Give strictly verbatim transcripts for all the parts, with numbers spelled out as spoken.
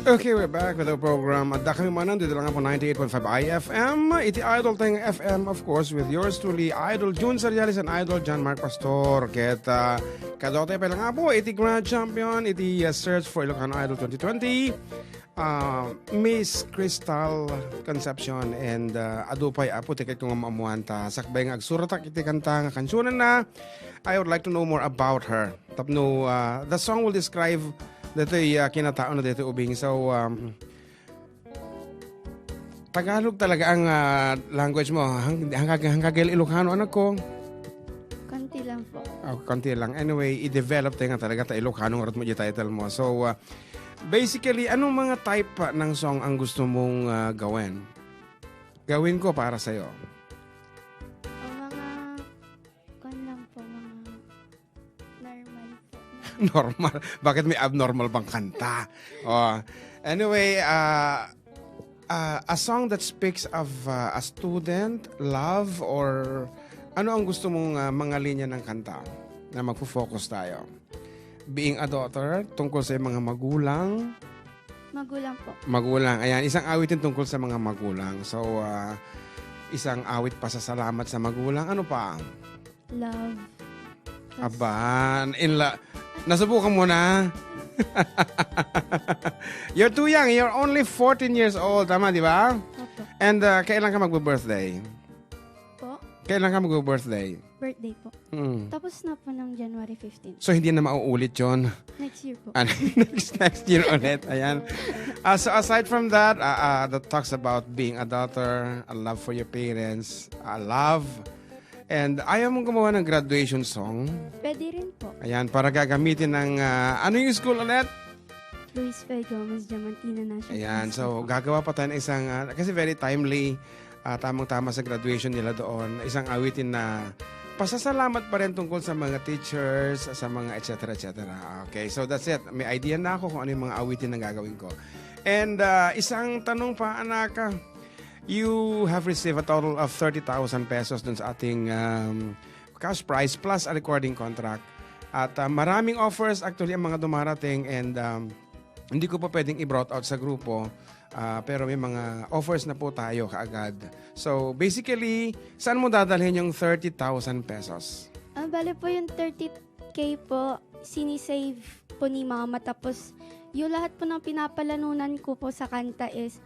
Okay, we're back with our program. Adda kami manen ditoy lang po ninety-eight point five I F M. Iti Idol Teng F M, of course, with yours truly, Idol Jun Seriales and Idol John Mark Pastor. Ket, ah, kaduak tayo pa lang po, iti Grand Champion, iti, ah, Search for Ilocano Idol twenty twenty. Ah, Miss Crystal Concepcion and, ah, adu pay, Apo, ti ket ko nga maamuan ta. Sakbay nga agsuratak iti kanta nga kansionanna, I would like to know more about her. Tapno, ah, the song will describe ditoy, ah, kinataona ditoy ubing. So, um, Tagalog talaga ang, ah, language mo. Hang-, hangkag-, hangkagel Ilocano, anak ko? Konti lang po. Oh, konti lang. Anyway, i-develop tayo nga talaga ta Ilocano nga rot mo di title mo. So, ah, basically, anong mga type pa ng song ang gusto mong, ah, gawin? Gawin ko para sa'yo. O, mga, kwan lang po, mga normal po. Normal. Bakit may abnormal bang kanta? Oh. Anyway, ah, ah, a song that speaks of, ah, a student, love, or ano ang gusto mong, ah, mga linya ng kanta na magfo-focus tayo? Being a daughter, tungkol sa mga magulang. Magulang po. Magulang. Ayan, isang awitin tungkol sa mga magulang. So, ah, isang awit pasasalamat sa magulang. Ano pa? Love. Aban, in la-, nasubukan mo na? You're too young. You're only fourteen years old. Tama, di ba? Opo. And, ah, kailan ka magbe-birthday? Po? Kailan ka magbe-birthday? Birthday po. Mm. Tapos na po ng January fifteen. So, hindi na mauulit yon? Next year po. Ah, next, next year ulit. Ayan. Ah, so, aside from that, ah, ah, that talks about being a daughter, a love for your parents, a love. And ayaw mong gumawa ng graduation song? Pwede rin po. Ayan, para gagamitin ng, ah, ano yung school ulit? Luis Fe Gomez Diamantina National Ayan, High School so po. Gagawa pa tayo ng isang, ah, kasi very timely, ah, tamang-tama sa graduation nila doon, isang awitin na pasasalamat pa rin tungkol sa mga teachers, sa mga et cetera, et cetera. Okay, so that's it. May idea na ako kung ano yung mga awitin na gagawin ko. And, ah, isang tanong pa, anak, ah, you have received a total of thirty thousand pesos dun sa ating, um, cash prize plus a recording contract. At, ah, maraming offers actually ang mga dumarating and, um, hindi ko pa pwedeng i-brought out sa grupo, ah, pero may mga offers na po tayo kaagad. So, basically, saan mo dadalhin yung thirty thousand pesos? Ah, bale po yung thirty K po, sinisave po ni Mama. Tapos, yung lahat po ng pinapalanunan ko po sa kanta is,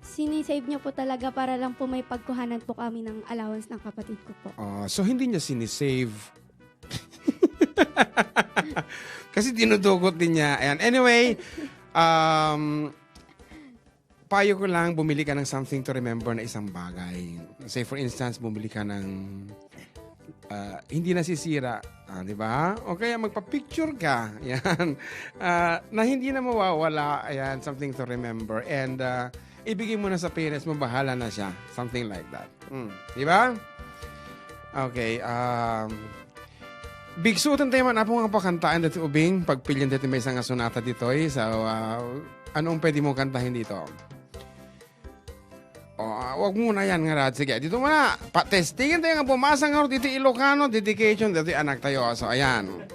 sinisave niya po talaga para lang po may pagkuhanan po kami ng allowance ng kapatid ko po. Ah, so, hindi niya sinisave. Kasi dinudugot din niya. Ayan. Anyway, um, payo ko lang, bumili ka ng something to remember na isang bagay. Say, for instance, bumili ka ng, ah, hindi nasisira. Ah, di ba? O kaya magpa-picture ka. Yan. Ah, na hindi na mawawala. Ayan, something to remember. And, ah, ibigay mo na sa parents mo, bahala na siya. Something like that. Hmm. Di ba? Okay. Um, bigsutan tayo man, Apo, nga pakantaan dati ubing, pagpilian dati may isang nga sonata ditoy. So, ah, anong pwede mo kantahin dito? O, ah, wag muna yan, nga rad. Sige, dito muna. Pa-testingan tayo nga bumasa nga iti Ilocano dedication dati anak tayo. So, ayan.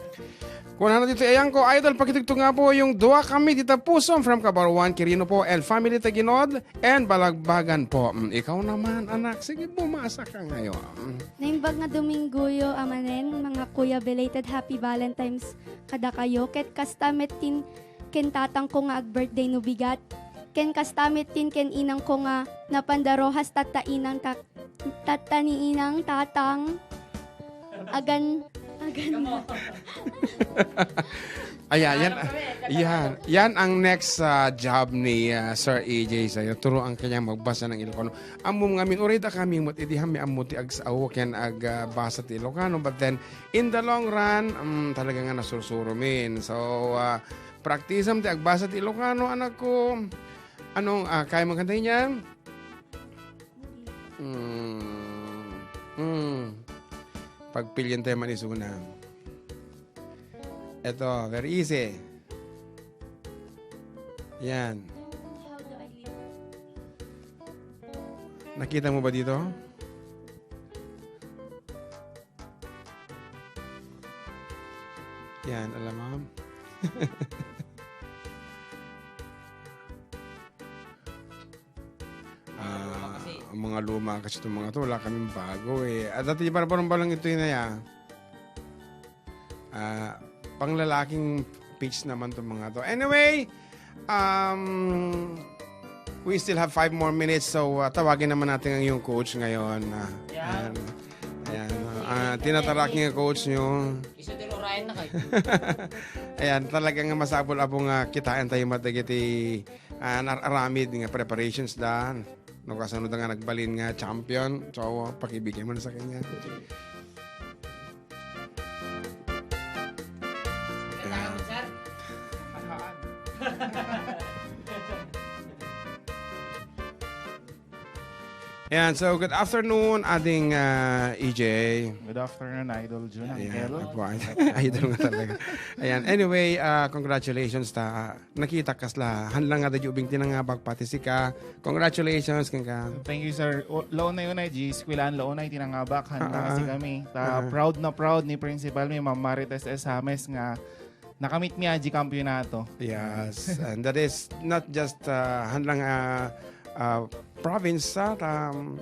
Kunana dito, ayan ko, idol, pakitugtog nga po yung dua kami dita puso from Kabaruan, Quirino po, and family Taginod, and Balagbagan po. Mm, ikaw naman, anak. Sige, bumasa ka ngayon. Naimbag nga Domingguyo, amanen, mga kuya, belated happy Valentine's kadakayo. Ket kasta met tin ken tatang ko nga ag-birthday no bigat. Ken kasta met tin ken inang ko nga napan da Roxas tatta inang ta-, tatta ni inang tatang. Agan, agan. Ayan, yan, yan, yan ang next, ah, job ni, ah, Sir A J sa'yo. Turuan ka niyang magbasa ng Ilocano. Ammom ngamin, uray da kami met, idi kami ammo ti agsao ken ag, ah, basa ti Ilocano. But then, in the long run, um, talaga nga nasursuro min. So, ah, practice-am ti agbasa ti Ilocano, anak ko. Anong, ah, kaya mo kanta niya? Mm. Mm. Pagpilian tayo man isuna. Ito, very easy. Yan. Nakita mo ba dito? Yan, alam mo? Ang mga luma kasi itong mga to, wala kaming bago eh. At dati barbarong balang ito yun na ya. Ah, panglalaking pitch naman itong mga to. Anyway, um, we still have five more minutes. So, ah, tawagin naman natin ang iyong coach ngayon. Ah, ayan. Ayan. Ah, tinatarak niya yung coach niyo. Isa din orayan na kayo. Ayan, talagang masapul abong, ah, kitaan tayo matagiti, ah, nar-aramid nga preparations dan. No, kasano da nga nagbalin nga champion. So, pakibigay mo na sa kanya. Ayan. Ayan, so good afternoon, ading, ah, E J. Good afternoon, Idol Jun, Ayan, Uncle. Apo, idol nga talaga. Ayan, anyway, ah, congratulations ta nakita kasla, hanlang nga da ubing tinangabak pati sika. Congratulations, kenka. Thank you, sir. O, launay-unay, di eskwelahan launay tinangabak, hanlang Ah, ah. kasi kami. Ta, Ah. proud na proud ni Principal mi, Ma'am Marites S. James, nga nakamit mi aji kampiyonato. Yes, and that is not just, uh, hanlang, uh, uh, province, uh, um,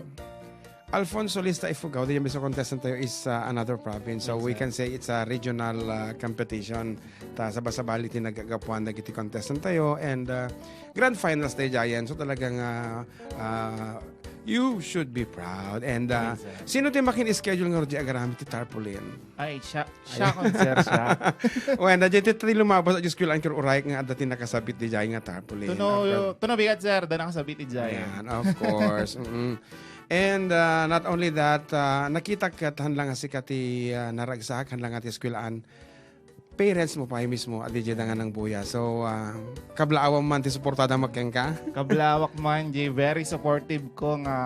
Alfonso Lista Ifugao, the youngest contestant tayo, is, uh, another province. So, we Exactly. can say it's a regional, uh, competition. Ta sabali-sabali ti nagagapuan dagiti contestant tayo and, uh, grand finals tayo, Giant. So, talagang, uh, uh, you should be proud. And, uh, Yes, sir. sino ti makin-schedule nga rudi agaramid ti tarpaulin? Ay, siya, siya Ayan. kon, sir, siya. Wen, da, dito tayo lumabas, at Diyos ko lang, kiro uray nga adda ti nakasabit di jay nga tarpaulin. Tuno, After tuno bigat, sir, da nakasabit di jay. Ayan, of course. Mm-mm. And, uh, not only that, uh, nakita ket hanlang nga sika ti, uh, naragsak, hanlang nga ti eskwelahan. Parents mo pay mismo, at di jay da nga nang buya. So, uh, kablaawam man ti suportada makenka? Kablaawak man, di very supportive ko nga,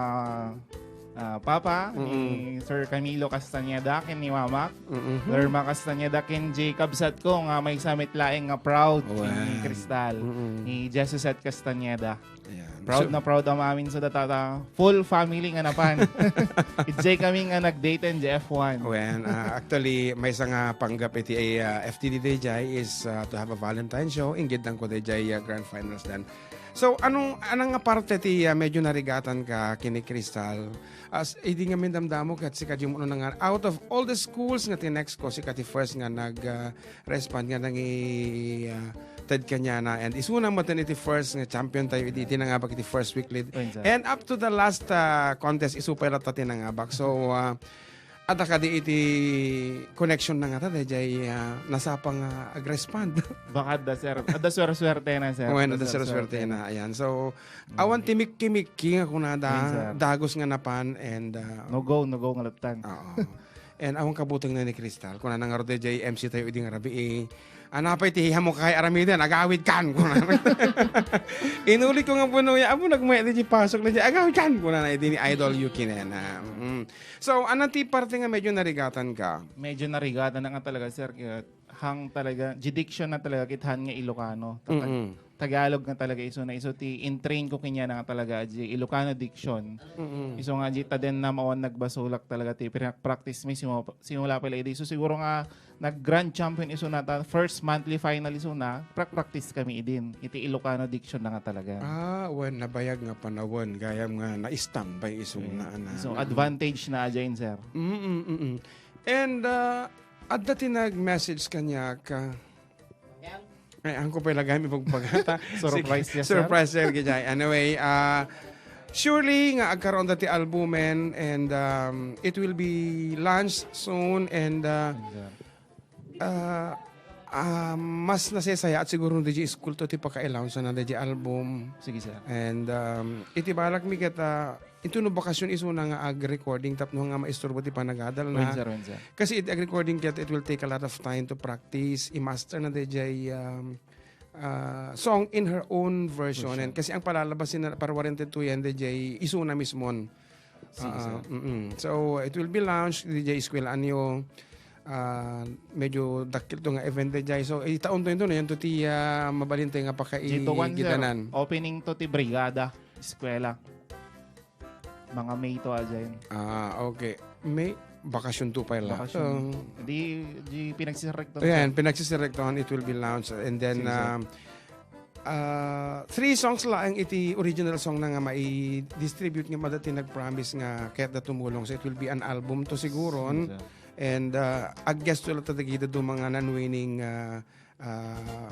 ah, papa, ni Mm-mm. Sir Camilo Castañeda, ken ni Mamak. Mm-mm. Norma Castañeda, ken di kabsat ko nga maysa met laeng nga proud, Wow. ni Crystal, Mm-mm. ni Jesuset Castañeda. Ayan. Proud So na proud am amin sa datata. Full family nga napan. Ijay kami nga nag-date in J F one. Well, ah, actually, maysa nga panggap iti, ah, F T D D J is, ah, to have a Valentine show. Inggiddan ko D J, ah, grand finals dan. So, anong, anong nga parte ti, ah, medyo narigatan ka kini Crystal? As, idi nga mindamdamo ket sika di mo na nga, out of all the schools nga tinext ko, sika ti first nga nag, ah, respond nga nangi, ah, ted kaniana. And isuna met iti first nga champion tayo iti, iti nangabak iti first week lead. Ayun, sir. And up to the last, ah, contest, isu pay latta ti nangabak. So, ah, adda kadi iti connection na nga ta, dayjay, ah, nasapa nga agrespond. Baka adda, sir. Adda suwerte na, sir. Wen, adda Adda suwerte suwerte na. Ayan. So, Mm. awan ti mikki-mikki nga kunada, Ayun, sir. Dagos nga napan and, ah, No go, no go nga latan. Oo. And awan kabuteng na ni Crystal. Kuna na nga ro, D J M C tayo idi nga rabii. Anapay ti hiham mo kay aramiden, agawid kan. Kuna. Inulit ko nga puno ya, amo nagmaya di pasok na di, agawid kan. Kuna na idi ni Idol Yuki na yan, ah. Mm. So, ano ti parte nga medyo narigatan ka? Medyo narigatan na nga talaga, sir. Kaya hang talaga, judiction na talaga, kithan nga Ilocano. Tapos Mm-mm. Tagalog nga talaga isu na isu ti in-train ko kanya na nga talaga di Ilocano diction. Mm-mm. Isu nga di taden na mawan nagbasulak talaga ti prak-, practice mi simula, simula pa idi. So siguro nga nag-grand champion isu na ta, first monthly final isu na, prak-, practice kami idin. Iti Ilocano diction na nga talaga. Ah, wen, nabayag nga panawen, gayam nga na-standby isu Mm. na, na, So na, advantage na ajain, sir. Mm-mm, mm-mm. And, ah, adda ti nag-message kanya ka, Ay, angko pay lagay mi pagpagata. Surprise Sige, niya, sir. Surprise niya, gid ay. Anyway, ah, surely nga agkaroon da ti albumen and, um, it will be launched soon and, ah, Yes, sir. ah, ah, mas nasesaya at siguro di iskulto ti pakailausan na di album. Sige, sir. And, um, iti balak mi ket, ah, Intono bakasyon isuna nga ag-recording tapno nga maisturbo ti panagadal na. Wen, sir, wen, sir. Kasi iti ag-recording ket it will take a lot of time to practice, i-master na dayjay, um, ah, song in her own version. Version. And kasi ang palalabas na paruwarian ti tuyan dayjay isuna mismon. Sige, Ah, sir. Mm-mm. So, it will be launched dayjay eskwelaanyo. Ah, medyo dakkel to nga event dayjay. So, itaon to, ito na yan to ti, ah, mabalin tayo nga Dito, kwan, sir. pakaigidanan. Opening to ti Brigada Eskwela. Mga May to, ajayen. Ah, okay. May bakasyon to pala. Bakasyon. Um, Di, di pinagsisirekto, ayan, sir. Pinagsisirektohan, it will be launched. And then, Sige, sir. um, Ah, three songs laeng iti original song na nga mai-distribute nga mada ti nag-promise nga kayatda tumulong. So, it will be an album to siguron. Yes, sir. And, ah, ag-guest to latta dagiti duma nga non-winning, ah, ah,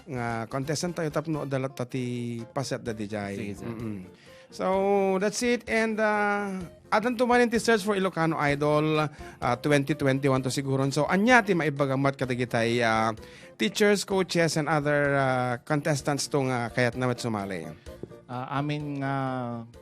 nga contestant tayo tapno adda latta ti paset da dijay. Sige, sir. Mm-mm. So, that's it. And, ah, addanto manen ti Search for Ilocano Idol, ah, twenty twenty-one to siguron. So, ania ti maibagam met kadagitay, ah, teachers, coaches, and other, ah, contestants to nga kayatna met sumali? Ah, amin nga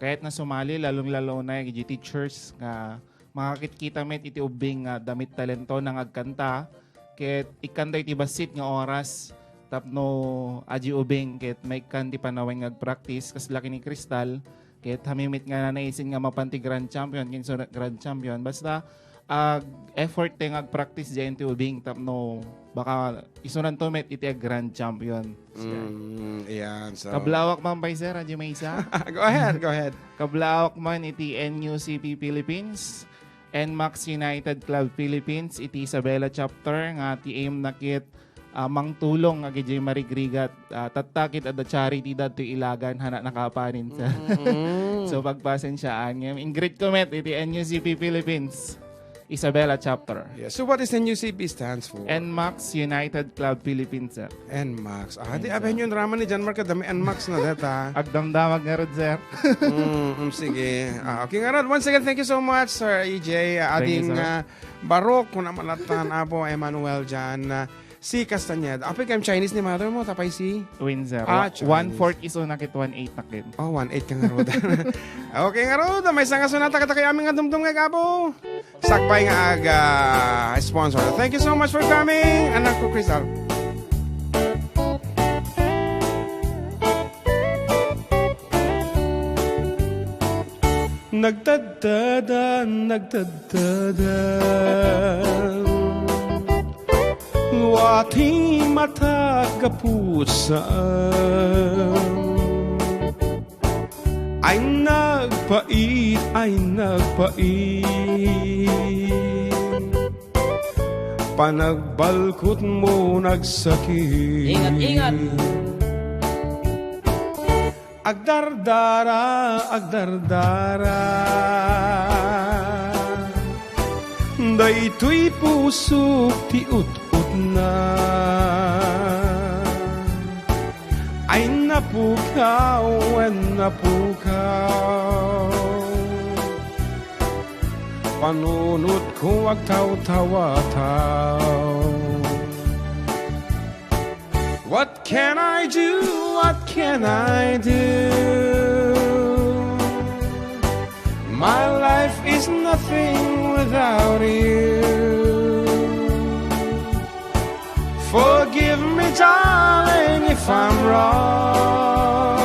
kayatna sumali, lalong-lalo na iti teachers nga makakitkita met iti ubbing nga adda met talentona nga agkanta, ket ikkanta iti bassit nga oras tapno adi ubing ket maikkan ti panawen nga agpractice, kasla ken ni Crystal, ket hamimit nga nanaisin nga mapan ti grand champion, ken isu nga grand champion. Basta, ag-effort tayo nga agpractice diay iti ubing tapno baka isunanto met iti ag-grand champion. Mm, iyan, so Kablawak man pay, sir, adi maysa? Go ahead, go ahead. Kablawak man iti N U C P Philippines, N max United Club Philippines, iti Isabela Chapter, nga ti aim na ket, ah, mangtulong nga iti marigrigat, ah, tatta ket adda charity da to Ilagan, hana nakapanin, sir. Mm-mm. So, pagpasensiaan. Ngem, in-greet ko met iti N U C P Philippines, Isabela Chapter. Yeah. So, what is N U C P stands for? N max United Club Philippines, sir. N max. Ah, di, Yes, sir. Abenyo raman ni John Mark, kadami N max na deta. Agdamdamag ngarud, sir. Mm, mm, sige. Ah, okay ngarud. Once again, thank you so much, Sir A J. Ah, Thank you, ading, sir. ah, barok, kuna malatan, Apo Emmanuel John. Ah, si Castañeda. Apay kayam Chinese ni mother mo, tapay si? Twin, sir. Ah, Wa-, Chinese. One-fourth isu na ket one-eighth na ket. Oh, one-eighth ka ngarud. Okay ngarud. Maysa nga sonata kadakayo amin nga dumdum nga igabo. Sakbay nga aga sponsor. Thank you so much for coming, anak ko, Crystal. Nagtadtadan, nagtadtadan. Luati matagapusan. Ay nagpait, ay nagpait. Panagbalkut mo nagsakit. Ingat, ingat. Agdardara, agdardara. Daytoy pusok ti ut-utna. Ay napukaw, ay napukaw. Panunotko agtawtawataw. What can I do? What can I do? My life is nothing without you. Forgive me, darling, if I'm wrong.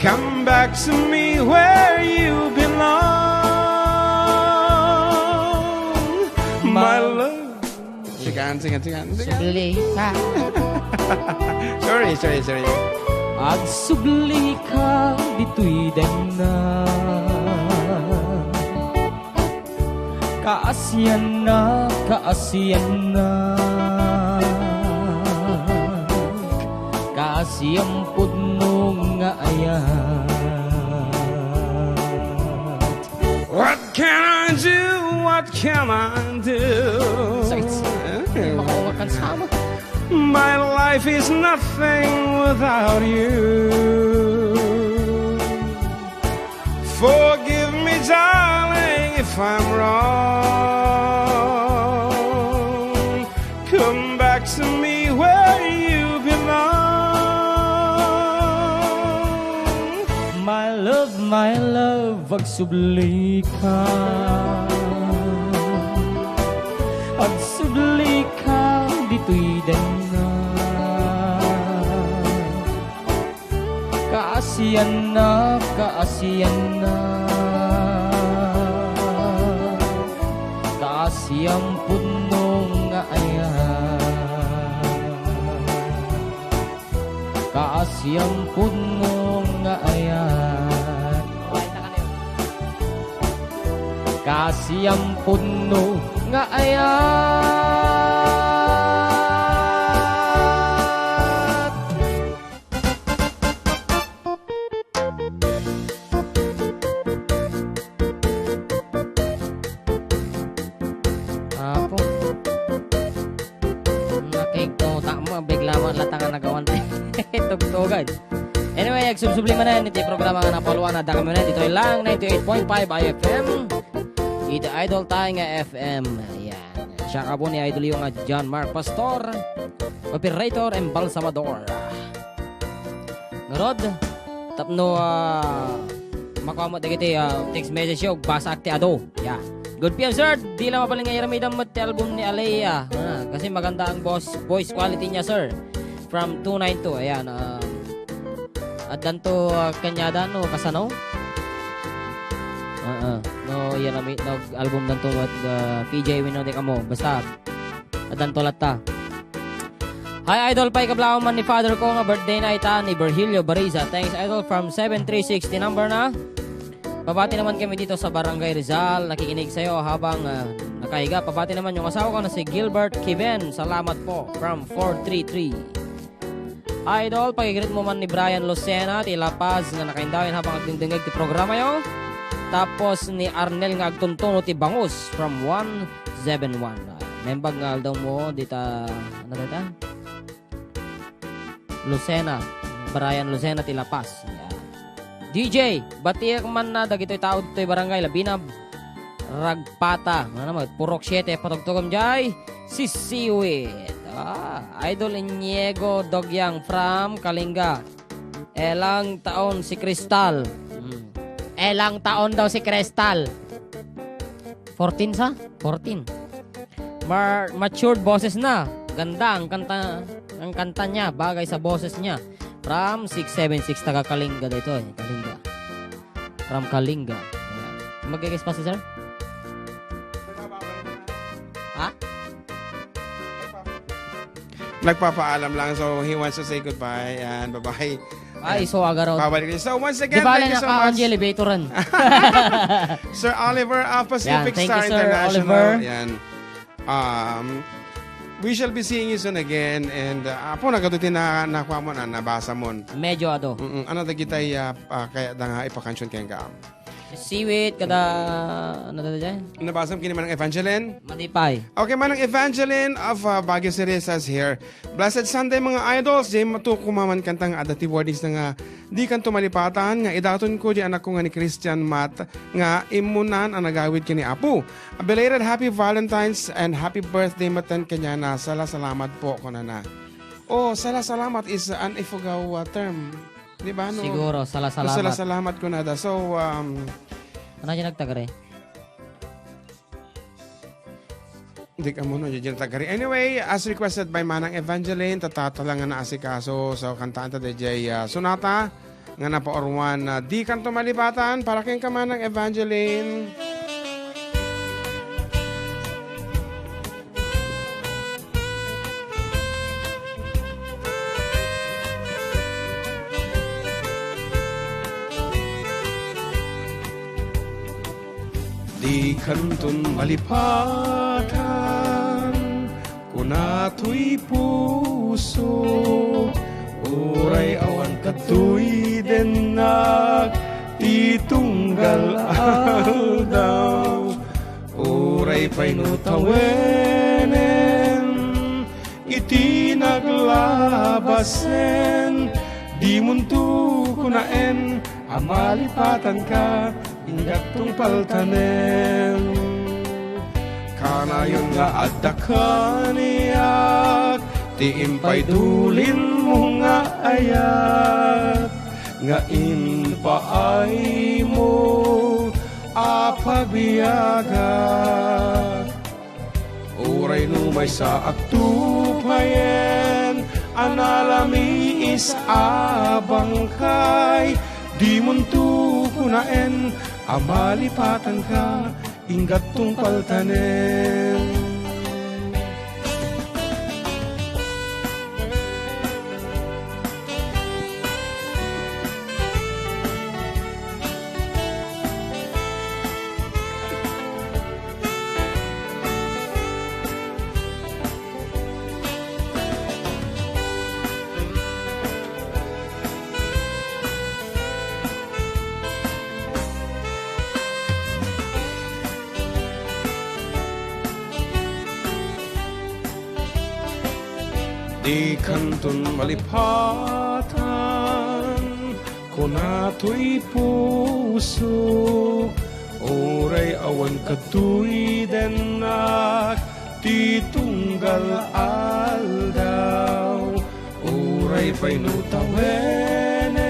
Come back to me where you belong. My love. Sikan, sikan, sikan, sikan. Subli ka. Sorry, sorry, sorry. Agsubli ka ditoy denna. Kaasianna, kaasianna. Kaasian pudno nga ayat. What can I do? What can I do? Sakit. Eh, Makaunga kan sama. My life is nothing without you. Forgive me, darling, if I'm wrong. Come back to me where you belong. My love, my love, agsubli ka. Agsubli ka ditoy denna. Kaasianna, kaasianna. Kaasian pudno nga ayat. Kaasian pudno nga ayat. Kaasian pudno nga ayat. Bigla mo lata nga nagawan ti tugtugan. Anyway, agsubsubli manen iti programa nga napalwana. Dakami manen ditoy lang ninety-eight point five I F M. Iti Idol tayo nga F M. Ayan. Siya kabo ni Idol yung nga John Mark Pastor, operator and balsamador. Ngarod, tapno, ah, makuha mo dagiti, ah, text message yo, basa ak ti adu. Yeah. Good P M, sir. Di lang mabalin nga iramidam met ti album ni Alea. Ah, kasi maganda ang boss, voice quality niya, sir. From two nine two. Ayan, ah, addanto, ah, kanyada, no, kasano? Ah, ah. No, yan ang no, album danto, ah, P J Wino de Camo. Basta, addanto latta. Hi, Idol. Pay kablawan man ni Father ko nga birthday na ita ni Virgilio Bariza. Thanks, Idol, from seven three six, the number na. Pabati naman kami dito sa Barangay Rizal. Nakikinig sa'yo habang, ah, nakahiga. Pabati naman yung asawa ko na si Gilbert Kiven. Salamat po, from four three three. Idol, pakigreet mo man ni Brian Lucena ti La Paz nga nakaindawin habang agdingdingeg ti programa yo. Tapos ni Arnel nga agtuntuno ti bangus from one seven one. Ah, naimbag nga aldaw mo dita, ano dita? Lucena, Brian Lucena ti La Paz. Yan. D J, batiek man na dagitoy tao ditoy barangay, labi na Ragpata. Ano naman, Purok siete, patugtugom jay, si Siwit. Ah, Idol Iniego Dogyang from Kalinga. Elang taon si Crystal. Hmm. Elang taon daw si Crystal. Fourteen sa? Fourteen. Mar-, matured boses na. Ganda ang kanta, ang kanta niya, bagay sa boses niya. From six seven six, taga Kalinga dito eh. Kalinga. From Kalinga. Ayan. Mag-guest pa si sir? Ha? Nagpapaalam lang, so he wants to say goodbye and bye-bye. Ay, so aga raw. Babalik. So, once again, thank you so much. Di ba, naka-on the elevator rin? Sir Oliver of Pacific Star International. Yan, thank you, Sir Oliver. Yan. Um, we shall be seeing you soon again. And, uh, apo, nagado ti na, nakuha mo na, nabasa mo. Medyo ado. Mm-mm. Ano, dagitay, uh, uh, kaya da nga ipakansion kayan ka? Siwit, kada, ano da dyan? Nabasa mo kini Manang Evangeline? Madipay. Okay, Manang Evangeline of, uh, Baguio City says here, "Blessed Sunday, mga idols." Jay matukumaman kanta nga adda ti wordings na nga, "Di kanto malipatan nga idaton ko di anak ko nga ni Christian Mat nga immunan a nagawid ken ni Apo." A belated happy Valentine's and happy birthday maten kaniana. Sala salamat po, kunana. Oh, sala salamat is an Ifugao, uh, term. Di ba, no? Siguro, sala salamat. Sala salamat kunada. So, um, ano yung nagtagare? Di ka mo, no? Diyan tagari. Anyway, as requested by Manang Evangeline, tatata lang nga naasikaso. So, kantaan ta D J, ah, sonata nga napaurwan na di kanto malipatan para ken ka, Manang Evangeline. Di kanton malipatan, kuna toy puso, uray awan kadtoy dennak ti tunggal aldaw, uray pay no tawenen, iti naglabasen, dimonto kunaen a malipatanka, inggattong paltanen. Kanayon nga adda kaniak ti impaidulinmo nga ayat, nga impaaymo a pabiagak. Uray no maysa agtupayen a nalamiis a bangkay, dimonto kunaen a malipatanka, inggattong paltanen. Dikanton malipatan, kuna toy pusok, uray awan kadtoy dennak ti tunggal aldaw, uray pay no tawenen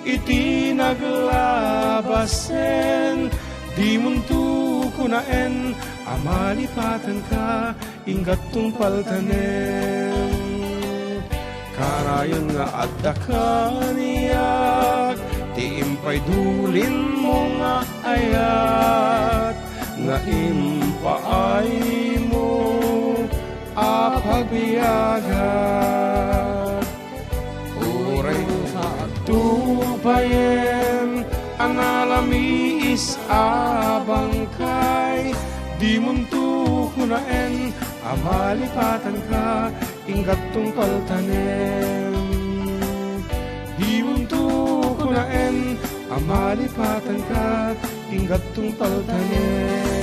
iti naglabasen, dimonto kunaen a malipatanka, inggattong paltanem. Kanayon nga adda kaniak ti impaydulin mo nga ayat nga impaay mo a pagbiagan. Uray tupayen a nalamiis a bangkay, dimonto kunaen a malipatanka, inggattong paltanem. Dimonto kunaen a malipatanka, inggattong paltanem.